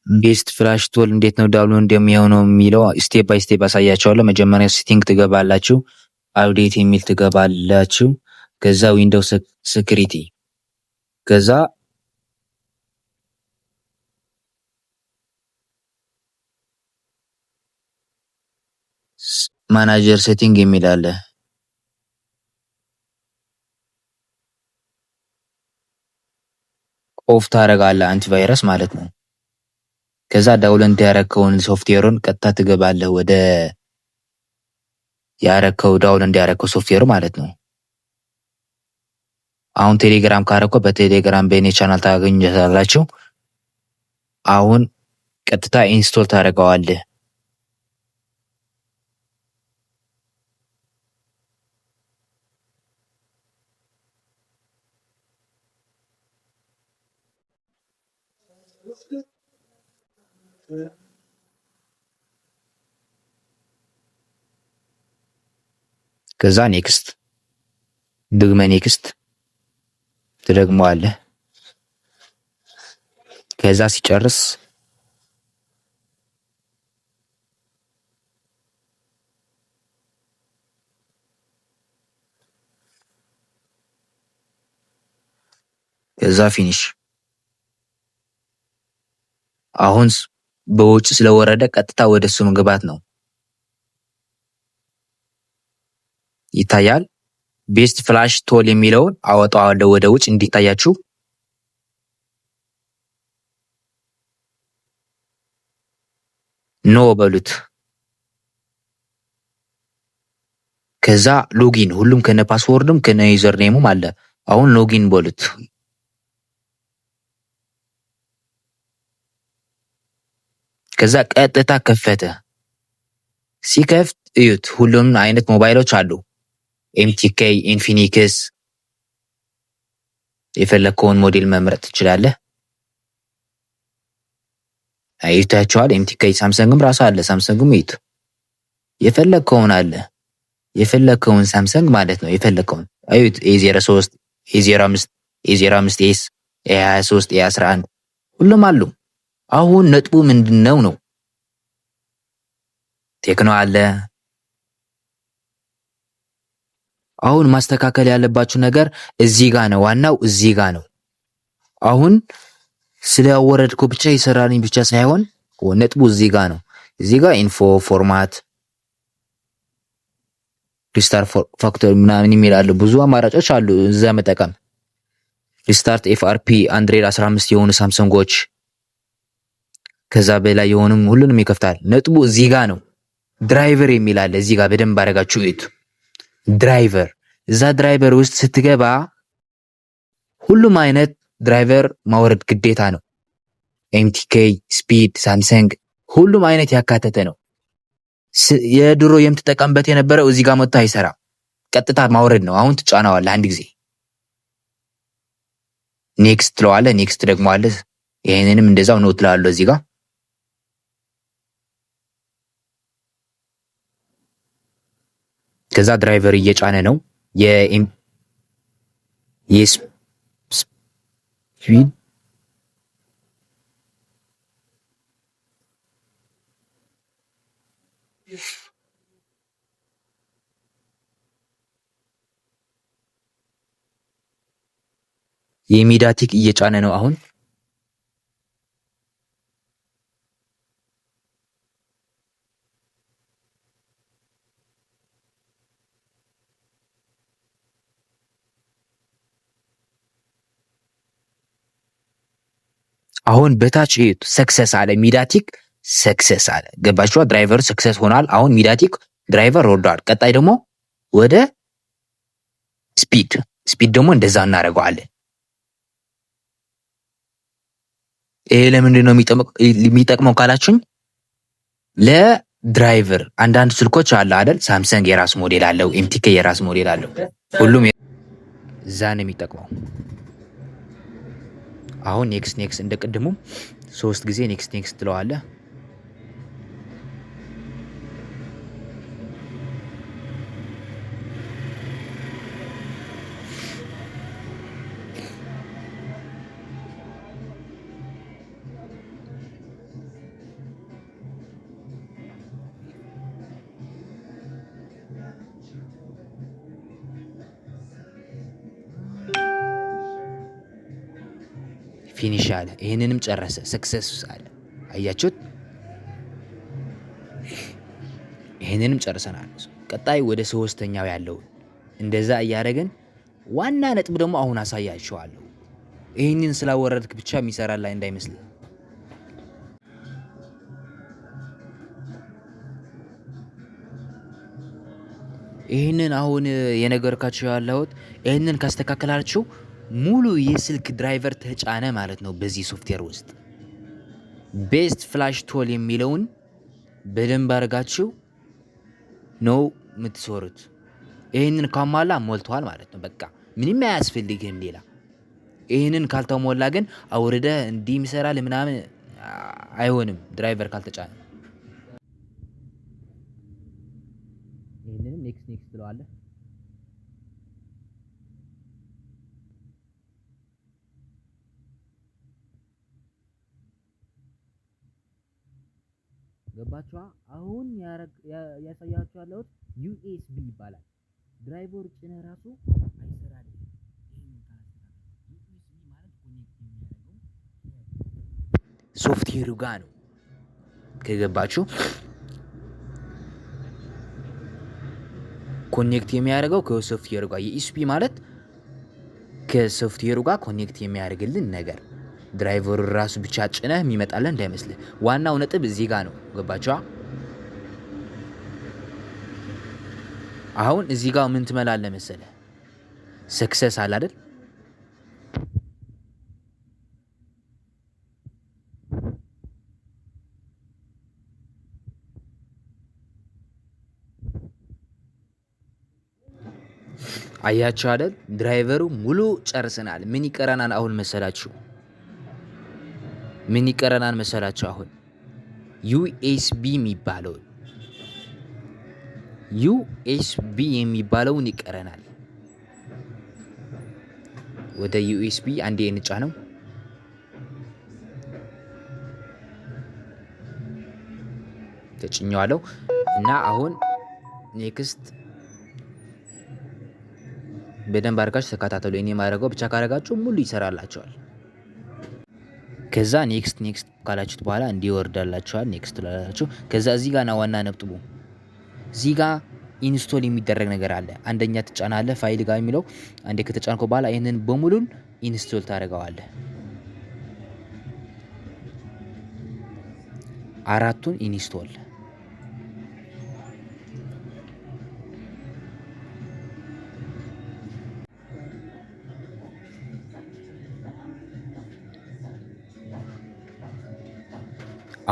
Best Flash Tool እንዴት ነው download እንደሚሆነው የሚለው step by step አሳያችኋለሁ። መጀመሪያ setting ትገባላችሁ፣ update የሚል ትገባላችሁ። ከዛ Windows security፣ ከዛ manager setting የሚል አለ። Off ታደርጋለህ፣ antivirus ማለት ነው። ከዛ download ያረከውን ሶፍትዌሩን ቀጥታ ትገባለህ ወደ ያረከው download ያረከው ሶፍትዌሩ ማለት ነው። አሁን ቴሌግራም ካረከው በቴሌግራም በእኔ ቻናል ታገኙታላችሁ። አሁን ቀጥታ install ታደርገዋለህ። ከዛ next ደግመ next ትደግመዋለህ። ከዛ ሲጨርስ ከዛ finish። አሁን በውጭ ስለወረደ ቀጥታ ወደ እሱ መግባት ነው። ይታያል። Best Flash Tool የሚለውን አወጣዋለሁ ወደ ውጭ እንዲታያችሁ። No በሉት። ከዛ login ሁሉም ከነ password ኡም ከነ username ኡም አለ። አሁን login በሉት። ከዛ ቀጥታ ከፈተ። ሲከፍት እዩት፣ ሁሉም አይነት ሞባይሎች አሉ። MTK፣ Infinix የፈለግከውን ሞዴል መምረጥ ትችላለህ። አይታችኋል። MTK ሳምሰንግም ራሱ አለ። ሳምሰንግም እዩት፣ የፈለግከውን አለ። የፈለግከውን ሳምሰንግ ማለት ነው። የፈለግከውን እዩት። A03፣ A05፣ A05 S፣ A23፣ A11 ሁሉም አሉ። አሁን ነጥቡ ምንድነው ነው? ቴክኖ አለ። አሁን ማስተካከል ያለባችሁ ነገር እዚህ ጋ ነው። ዋናው እዚህ ጋ ነው። አሁን ስለወረድኩ ብቻ ይሰራልኝ ብቻ ሳይሆን ነጥቡ እዚህ ጋ ነው። እዚህ ጋ info format restart factory ምናምን የሚል አለ። ብዙ አማራጮች አሉ እዛ መጠቀም። Restart FRP አንድሮይድ 15 የሆኑ ሳምሰንጎች ከዛ በላይ የሆኑም ሁሉንም ይከፍታል። ነጥቡ እዚህ ጋ ነው። Driver የሚል አለ እዚህ ጋ በደንብ አደረጋችሁ እዩት። Driver እዛ driver ውስጥ ስትገባ ሁሉም አይነት driver ማውረድ ግዴታ ነው። MTK፣ Speed፣ ሳምሰንግ ሁሉም አይነት ያካተተ ነው። የድሮ የምትጠቀምበት የነበረው እዚህ ጋር መጥቶ አይሰራም። ቀጥታ ማውረድ ነው። አሁን ትጫነዋለህ አንድ ጊዜ next ትለዋለህ። Next ደግሞ አለ። ይሄንንም እንደዛው ነው ትለዋለህ እዚህ ጋር። ከዛ driver እየጫነ ነው። የ Speed የ MediaTek እየጫነ ነው አሁን። አሁን በታች success አለ። MediaTek success አለ። ገባችኋ? Driver ኡ success ሆኗል። አሁን MediaTek driver ወርዷል። ቀጣይ ደግሞ ወደ Speed Speed ደግሞ እንደዛ እናደርገዋለን። ይሄ ለምንድን ነው የሚጠቅመው ካላችሁኝ ለ driver አንዳንድ ስልኮች አለ አይደል? ሳምሰንግ የራሱ ሞዴል አለው፣ MTK የራሱ ሞዴል አለው። ሁሉም እዛ ነው የሚጠቅመው። አሁን next next እንደ ቅድሙ ሶስት ጊዜ next next ትለዋለህ። Finish አለ። ይህንንም ጨረሰ፣ success አለ። አያችሁት? ይህንንም ጨርሰናል። ቀጣይ ወደ ሶስተኛው ያለውን እንደዛ እያደረግን ዋና ነጥብ ደግሞ አሁን አሳያችኋለሁ። ይህንን ስላወረድክ ብቻ የሚሰራላ እንዳይመስል። ይህንን አሁን የነገርካችሁ ያለሁት ይህንን ካስተካከላችሁ ሙሉ የስልክ driver ተጫነ ማለት ነው። በዚህ ሶፍትዌር ውስጥ Best Flash Tool የሚለውን በደንብ አድርጋችሁ ነው የምትሰሩት። ይህንን ካሟላ ሞልተዋል ማለት ነው። በቃ ምንም አያስፈልግህም ሌላ። ይህንን ካልተሞላ ግን አውርደህ እንዲህ ይሰራል ምናምን አይሆንም፣ driver ካልተጫነ። ይህንንም next next ትለዋለህ። ገባችኋ? አሁን ያሳያችሁ ያለሁት USB ይባላል። driver ጭነህ ራሱ አይሰራልህም። ይሄንን ካላስተካከልክ USB ማለት connect የሚያደርገው ሶፍትዌሩ ጋር ነው። ከገባችሁ connect የሚያደርገው ከሶፍትዌሩ ጋር፣ የ USB ማለት ከሶፍትዌሩ ጋር connect የሚያደርግልን ነገር፣ driver ኡ ራሱ ብቻ ጭነህ የሚመጣልን እንዳይመስልህ። ዋናው ነጥብ እዚህ ጋር ነው። ገባችኋ? አሁን እዚህ ጋር ምን ትመላለህ መሰለህ? Success አለ አይደል? አያችሁ አይደል? Driver ኡ ሙሉ ጨርሰናል። ምን ይቀረናል አሁን መሰላችሁ? ምን ይቀረናል መሰላችሁ? አሁን USB የሚባለውን፣ USB የሚባለውን ይቀረናል። ወደ USB አንዴ እንጫነው። ተጭኘዋለሁ እና አሁን next። በደንብ አድርጋችሁ ተከታተሉ። እኔ የማደርገው ብቻ ካደረጋችሁ ሙሉ ይሰራላችኋል። ከዛ next next ካላችሁት በኋላ እንዲህ ይወርዳላችኋል። Next ትላላችሁ። ከዛ እዚህ ጋር ና ዋና ነጥቡ፣ እዚህ ጋር install የሚደረግ ነገር አለ። አንደኛ ትጫናለህ ፋይል ጋር የሚለው፣ አንዴ ከተጫንከው በኋላ ይህንን በሙሉን install ታደርገዋለህ። አራቱን install።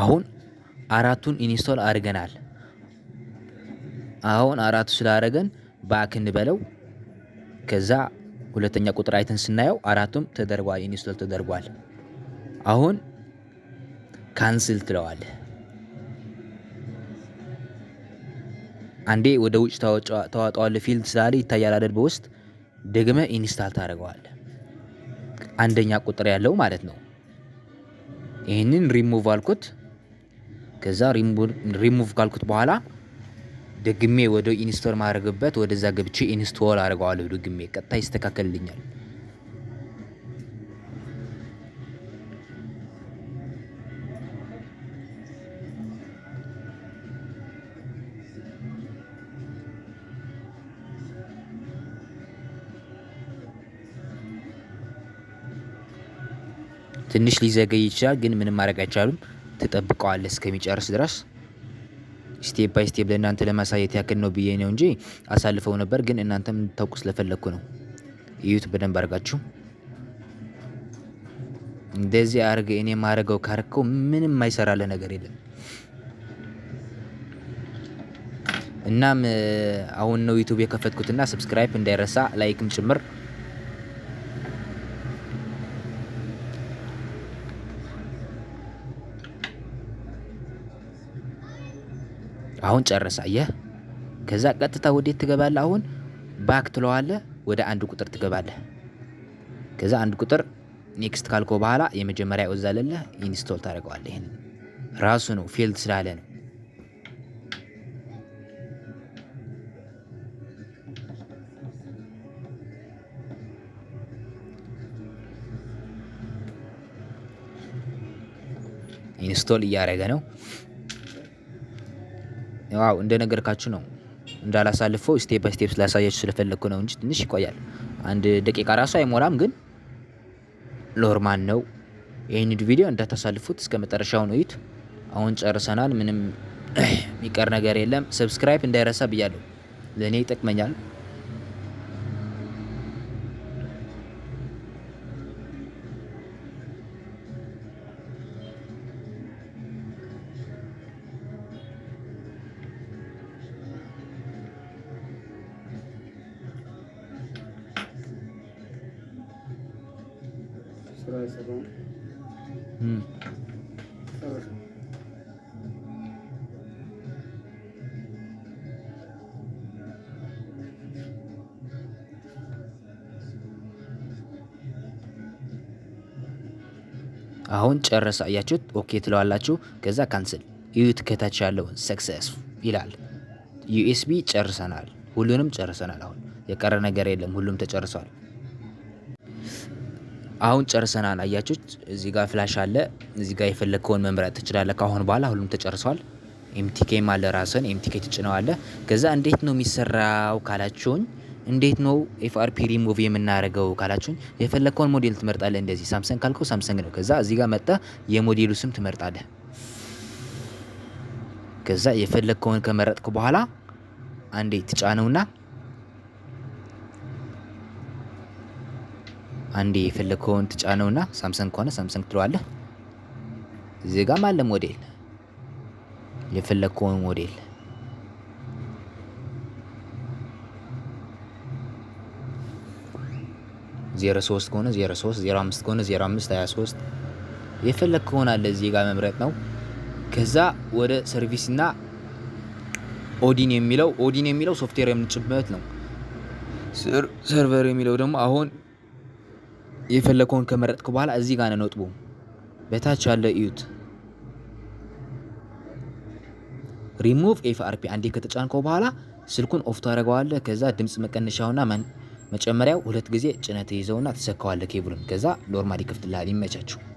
አሁን አራቱን install አድርገናል። አሁን አራቱ ስላደረገን back እንበለው። ከዛ ሁለተኛ ቁጥር አይተን ስናየው አራቱም ተደርጓል፣ install ተደርጓል። አሁን cancel ትለዋለህ። አንዴ ወደ ውጭ ታወጣዋለህ። Failed ስላለ ይታያል አይደል? በውስጥ ደግመህ install ታደርገዋለህ። አንደኛ ቁጥር ያለው ማለት ነው። ይህንን ሪሙቭ አልኩት። ከዛ ሪሙቭ ካልኩት በኋላ ደግሜ ወደ install ማድረግበት ወደዛ ገብቼ install አድርገዋለሁ። ደግሜ ቀጥታ ይስተካከልልኛል። ትንሽ ሊዘገይ ይችላል፣ ግን ምንም ማድረግ አይቻልም። ትጠብቀዋለህ እስከሚጨርስ ድረስ። Step by step ለእናንተ ለማሳየት ያክል ነው ብዬ ነው እንጂ አሳልፈው ነበር፣ ግን እናንተም እንድታውቁ ስለፈለግኩ ነው። እዩት በደንብ አድርጋችሁ። እንደዚህ አርገ እኔ ማድረገው ካረከው ምንም የማይሰራልህ ነገር የለም። እናም አሁን ነው YouTube የከፈትኩትና subscribe እንዳይረሳ፣ like ም ጭምር። አሁን ጨረሰ። አየህ። ከዛ ቀጥታ ወዴት ትገባለህ? አሁን back ትለዋለህ፣ ወደ አንድ ቁጥር ትገባለህ። ከዛ አንድ ቁጥር next ካልከው በኋላ የመጀመሪያ እዛ አለልህ፣ install ታደርገዋለህ። ይሄንን ራሱ ነው፣ failed ስላለ ነው። Install እያደረገ ነው። ያው እንደነገርካችሁ ነው፣ እንዳላሳልፈው step by step ስላሳያችሁ ስለፈለግኩ ነው እንጂ ትንሽ ይቆያል። አንድ ደቂቃ ራሱ አይሞላም፣ ግን normal ነው። ይህን ቪዲዮ እንዳታሳልፉት፣ እስከ መጨረሻው ነው እዩት። አሁን ጨርሰናል። ምንም የሚቀር ነገር የለም። Subscribe እንዳይረሳ ብያለሁ። ለእኔ ይጠቅመኛል። ስራ የሰራው ጨረሰ። አሁን ጨረሰ። አያችሁት? Okay ትለዋላችሁ። ከዛ cancel እዩት። ከታች ያለውን success ይላል። USB ጨርሰናል። ሁሉንም ጨርሰናል። አሁን የቀረ ነገር የለም። ሁሉም ተጨርሷል። አሁን ጨርሰናል። አያችሁት? እዚህ ጋር flash አለ። እዚህ ጋር የፈለግከውን መምረጥ ትችላለህ። ከአሁን በኋላ ሁሉም ተጨርሷል። MTK ም አለ፣ ራስን MTK ትጭነዋለህ። ከዛ እንዴት ነው የሚሰራው ካላችሁኝ፣ እንዴት ነው ኤፍአርፒ ሪሙቭ የምናደርገው ካላችሁኝ፣ የፈለግከውን ሞዴል ትመርጣለህ። እንደዚህ ሳምሰንግ ካልከው ሳምሰንግ ነው። ከዛ እዚህ ጋር መጣ የሞዴሉ ስም ትመርጣለህ። ከዛ የፈለግከውን ከመረጥክ በኋላ አንዴ የፈለግከውን ትጫነውና ሳምሰንግ ከሆነ ሳምሰንግ ትለዋለህ። እዚህ ጋርም አለ ሞዴል፣ የፈለግከውን ሞዴል 03 ከሆነ 03፣ 05 ከሆነ 05፣ 23 የፈለግከውን አለ እዚህ ጋር መምረጥ ነው። ከዛ ወደ service እና ኦዲን የሚለው ሶፍትዌር የምንጭበት ነው። Server የሚለው ደግሞ አሁን የፈለግከውን ከመረጥክ በኋላ እዚህ ጋር ነው ነጥቡ። በታች ያለ እዩት። ሪሙቭ ኤፍአርፒ አንዴ ከተጫንከው በኋላ ስልኩን off ታደርገዋለህ። ከዛ ድምፅ መቀነሻውና መጨመሪያው ሁለት ጊዜ ጭነት ይዘውና ትሰካዋለህ ኬብሉን። ከዛ normal ይከፍትልሃል። ይመቻችሁ።